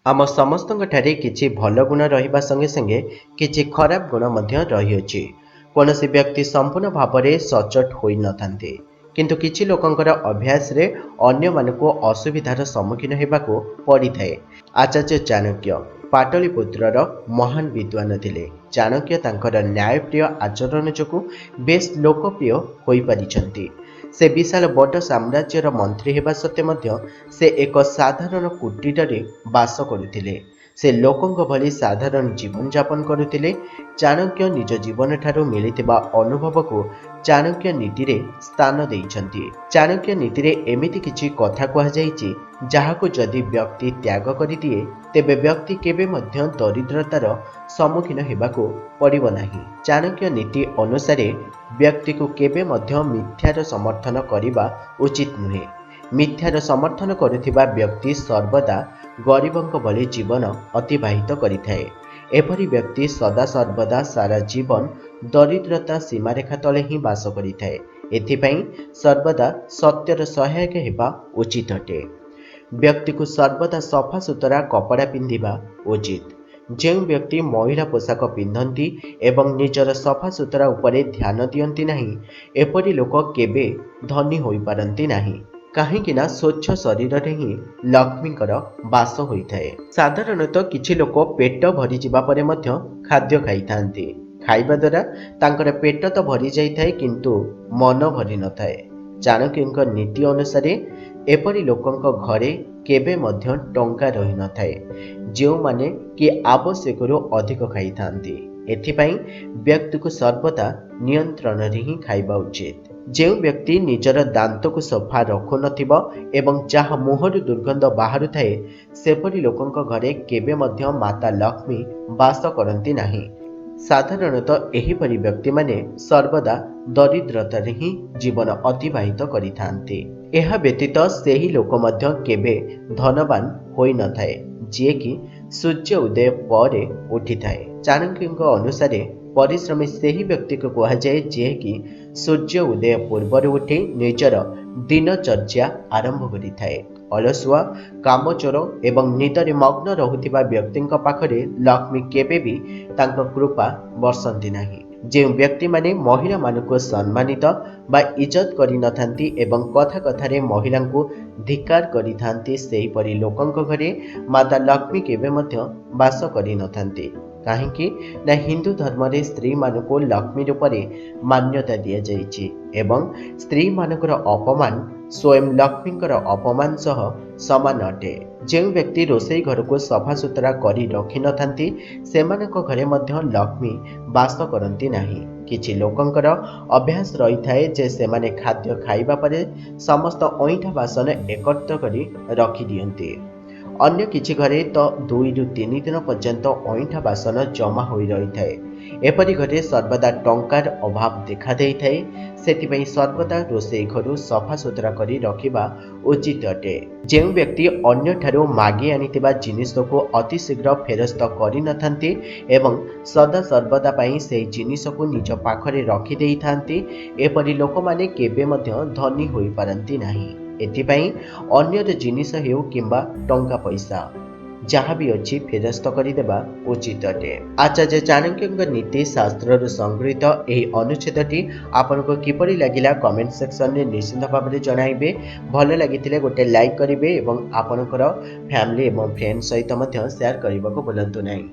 ଆମ ସମସ୍ତଙ୍କଠାରେ କିଛି ଭଲ ଗୁଣ ରହିବା ସଙ୍ଗେ ସଙ୍ଗେ କିଛି ଖରାପ ଗୁଣ ମଧ୍ୟ ରହିଅଛି। କୌଣସି ବ୍ୟକ୍ତି ସମ୍ପୂର୍ଣ୍ଣ ଭାବରେ ସଚ୍ଚୋଟ ହୋଇନଥାନ୍ତି, କିନ୍ତୁ କିଛି ଲୋକଙ୍କର ଅଭ୍ୟାସରେ ଅନ୍ୟମାନଙ୍କୁ ଅସୁବିଧାର ସମ୍ମୁଖୀନ ହେବାକୁ ପଡ଼ିଥାଏ। ଆଚାର୍ଯ୍ୟ ଚାଣକ୍ୟ ପାଟଳିପୁତ୍ରର ମହାନ ବିଦ୍ୱାନ ଥିଲେ। ଚାଣକ୍ୟ ତାଙ୍କର ନ୍ୟାୟପ୍ରିୟ ଆଚରଣ ଯୋଗୁଁ ବେଶ୍ ଲୋକପ୍ରିୟ ହୋଇପାରିଛନ୍ତି। ସେ ବିଶାଳ ବଡ଼ ସାମ୍ରାଜ୍ୟର ମନ୍ତ୍ରୀ ହେବା ସତ୍ତ୍ୱେ ମଧ୍ୟ ସେ ଏକ ସାଧାରଣ କୁଟୀରରେ ବାସ କରୁଥିଲେ। ସେ ଲୋକଙ୍କ ଭଳି ସାଧାରଣ ଜୀବନଯାପନ କରୁଥିଲେ। ଚାଣକ୍ୟ ନିଜ ଜୀବନଠାରୁ ମିଳିଥିବା ଅନୁଭବକୁ ଚାଣକ୍ୟ ନୀତିରେ ସ୍ଥାନ ଦେଇଛନ୍ତି। ଚାଣକ୍ୟ ନୀତିରେ ଏମିତି କିଛି କଥା କୁହାଯାଇଛି, ଯାହାକୁ ଯଦି ବ୍ୟକ୍ତି ତ୍ୟାଗ କରିଦିଏ, ତେବେ ବ୍ୟକ୍ତି କେବେ ମଧ୍ୟ ଦରିଦ୍ରତାର ସମ୍ମୁଖୀନ ହେବାକୁ ପଡ଼ିବ ନାହିଁ। ଚାଣକ୍ୟ ନୀତି ଅନୁସାରେ ବ୍ୟକ୍ତିକୁ କେବେ ମଧ୍ୟ ମିଥ୍ୟାର ସମର୍ଥନ କରିବା ଉଚିତ ନୁହେଁ। ମିଥ୍ୟାର ସମର୍ଥନ କରୁଥିବା ବ୍ୟକ୍ତି ସର୍ବଦା ଗରିବଙ୍କ ଭଳି ଜୀବନ ଅତିବାହିତ କରିଥାଏ। ଏପରି ବ୍ୟକ୍ତି ସଦାସର୍ବଦା ସାରା ଜୀବନ ଦରିଦ୍ରତା ସୀମାରେଖା ତଳେ ହିଁ ବାସ କରିଥାଏ। ଏଥିପାଇଁ ସର୍ବଦା ସତ୍ୟର ସହାୟକ ହେବା ଉଚିତ ଅଟେ। ବ୍ୟକ୍ତିକୁ ସର୍ବଦା ସଫାସୁତୁରା କପଡ଼ା ପିନ୍ଧିବା ଉଚିତ। ଯେଉଁ ବ୍ୟକ୍ତି ମଇଳା ପୋଷାକ ପିନ୍ଧନ୍ତି ଏବଂ ନିଜର ସଫାସୁତୁରା ଉପରେ ଧ୍ୟାନ ଦିଅନ୍ତି ନାହିଁ, ଏପରି ଲୋକ କେବେ ଧନୀ ହୋଇପାରନ୍ତି ନାହିଁ। କାହିଁକି ନା ସ୍ୱଚ୍ଛ ଶରୀରରେ ହିଁ ଲକ୍ଷ୍ମୀଙ୍କର ବାସ ହୋଇଥାଏ। ସାଧାରଣତଃ କିଛି ଲୋକ ପେଟ ଭରିଯିବା ପରେ ମଧ୍ୟ ଖାଦ୍ୟ ଖାଇଥାନ୍ତି। ଖାଇବା ଦ୍ୱାରା ତାଙ୍କର ପେଟ ତ ଭରି ଯାଇଥାଏ, କିନ୍ତୁ ମନ ଭରି ନଥାଏ। ଚାଣକ୍ୟଙ୍କ ନୀତି ଅନୁସାରେ ଏପରି ଲୋକଙ୍କ ଘରେ କେବେ ମଧ୍ୟ ଟଙ୍କା ରହିନଥାଏ, ଯେଉଁମାନେ କି ଆବଶ୍ୟକରୁ ଅଧିକ ଖାଇଥାନ୍ତି। ଏଥିପାଇଁ ବ୍ୟକ୍ତିକୁ ସର୍ବଦା ନିୟନ୍ତ୍ରଣରେ ହିଁ ଖାଇବା ଉଚିତ। ଯେଉଁ ବ୍ୟକ୍ତି ନିଜର ଦାନ୍ତକୁ ସଫା ରଖୁନଥିବ ଏବଂ ଯାହା ମୁହଁରୁ ଦୁର୍ଗନ୍ଧ ବାହାରୁଥାଏ, ସେପରି ଲୋକଙ୍କ ଘରେ କେବେ ମଧ୍ୟ ମାତା ଲକ୍ଷ୍ମୀ ବାସ କରନ୍ତି ନାହିଁ। ସାଧାରଣତଃ ଏହିପରି ବ୍ୟକ୍ତିମାନେ ସର୍ବଦା ଦରିଦ୍ରତାରେ ହିଁ ଜୀବନ ଅତିବାହିତ କରିଥାନ୍ତି। ଏହା ବ୍ୟତୀତ ସେହି ଲୋକ ମଧ୍ୟ କେବେ ଧନବାନ ହୋଇନଥାଏ, ଯିଏକି ସୂର୍ଯ୍ୟ ଉଦୟ ପରେ ଉଠିଥାଏ। ଚାଣକ୍ୟଙ୍କ ଅନୁସାରେ ପରିଶ୍ରମୀ ସେହି ବ୍ୟକ୍ତିକୁ କୁହାଯାଏ, ଯିଏକି ସୂର୍ଯ୍ୟ ଉଦୟ ପୂର୍ବରୁ ଉଠି ନିଜର ଦିନଚର୍ଯ୍ୟା ଆରମ୍ଭ କରିଥାଏ। ଅଳସୁଆ, କାମଚୋର ଏବଂ ନିଦରେ ମଗ୍ନ ରହୁଥିବା ବ୍ୟକ୍ତିଙ୍କ ପାଖରେ ଲକ୍ଷ୍ମୀ କେବେ ବି ତାଙ୍କ କୃପା ବର୍ଷନ୍ତି ନାହିଁ। ଯେଉଁ ବ୍ୟକ୍ତିମାନେ ମହିଳାମାନଙ୍କୁ ସମ୍ମାନିତ ବା ଇଜ୍ଜତ କରିନଥାନ୍ତି ଏବଂ କଥା କଥାରେ ମହିଳାଙ୍କୁ ଧିକ୍କାର କରିଥାନ୍ତି, ସେହିପରି ଲୋକଙ୍କ ଘରେ ମାତା ଲକ୍ଷ୍ମୀ କେବେ ମଧ୍ୟ ବାସ କରିନଥାନ୍ତି। କାହିଁକି ନା ହିନ୍ଦୁ ଧର୍ମରେ ସ୍ତ୍ରୀମାନଙ୍କୁ ଲକ୍ଷ୍ମୀ ରୂପରେ ମାନ୍ୟତା ଦିଆଯାଇଛି ଏବଂ ସ୍ତ୍ରୀମାନଙ୍କର ଅପମାନ ସ୍ୱୟଂ ଲକ୍ଷ୍ମୀଙ୍କର ଅପମାନ ସହ ସମାନ ଅଟେ। ଯେଉଁ ବ୍ୟକ୍ତି ରୋଷେଇ ଘରକୁ ସଫାସୁତୁରା କରି ରଖିନଥାନ୍ତି, ସେମାନଙ୍କ ଘରେ ମଧ୍ୟ ଲକ୍ଷ୍ମୀ ବାସ କରନ୍ତି ନାହିଁ। କିଛି ଲୋକଙ୍କର ଅଭ୍ୟାସ ରହିଥାଏ ଯେ ସେମାନେ ଖାଦ୍ୟ ଖାଇବା ପରେ ସମସ୍ତ ଅଇଁଠା ବାସନ ଏକତ୍ର କରି ରଖିଦିଅନ୍ତି। ଅନ୍ୟ କିଛି ଘରେ ତ 2ରୁ 3 ଦିନ ପର୍ଯ୍ୟନ୍ତ ଅଇଁଠା ବାସନ ଜମା ହୋଇ ରହିଥାଏ। ଏପରି ଘରେ ସର୍ବଦା ଟଙ୍କାର ଅଭାବ ଦେଖାଦେଇଥାଏ। ସେଥିପାଇଁ ସର୍ବଦା ରୋଷେଇ ଘରୁ ସଫାସୁତୁରା କରି ରଖିବା ଉଚିତ ଅଟେ। ଯେଉଁ ବ୍ୟକ୍ତି ଅନ୍ୟଠାରୁ ମାଗି ଆଣିଥିବା ଜିନିଷକୁ ଅତି ଶୀଘ୍ର ଫେରସ୍ତ କରିନଥାନ୍ତି ଏବଂ ସଦା ସର୍ବଦା ପାଇଁ ସେହି ଜିନିଷକୁ ନିଜ ପାଖରେ ରଖିଦେଇଥାନ୍ତି, ଏପରି ଲୋକମାନେ କେବେ ମଧ୍ୟ ଧନୀ ହୋଇପାରନ୍ତି ନାହିଁ। ଏଥିପାଇଁ ଅନ୍ୟର ଜିନିଷ ହେଉ କିମ୍ବା ଟଙ୍କା ପଇସା, ଯାହା ବି ଅଛି ଫେରସ୍ତ କରିଦେବା ଉଚିତ ଅଟେ। ଆଚାର୍ଯ୍ୟ ଚାଣକ୍ୟଙ୍କ ନୀତି ଶାସ୍ତ୍ରରୁ ସଂଗୃହୀତ ଏହି ଅନୁଚ୍ଛେଦଟି ଆପଣଙ୍କୁ କିପରି ଲାଗିଲା, କମେଣ୍ଟ ସେକ୍ସନରେ ନିଶ୍ଚିତ ଭାବରେ ଜଣାଇବେ। ଭଲ ଲାଗିଥିଲେ ଗୋଟେ ଲାଇକ୍ କରିବେ ଏବଂ ଆପଣଙ୍କର ଫ୍ୟାମିଲି ଏବଂ ଫ୍ରେଣ୍ଡ ସହିତ ମଧ୍ୟ ସେୟାର କରିବାକୁ ଭୁଲନ୍ତୁ ନାହିଁ।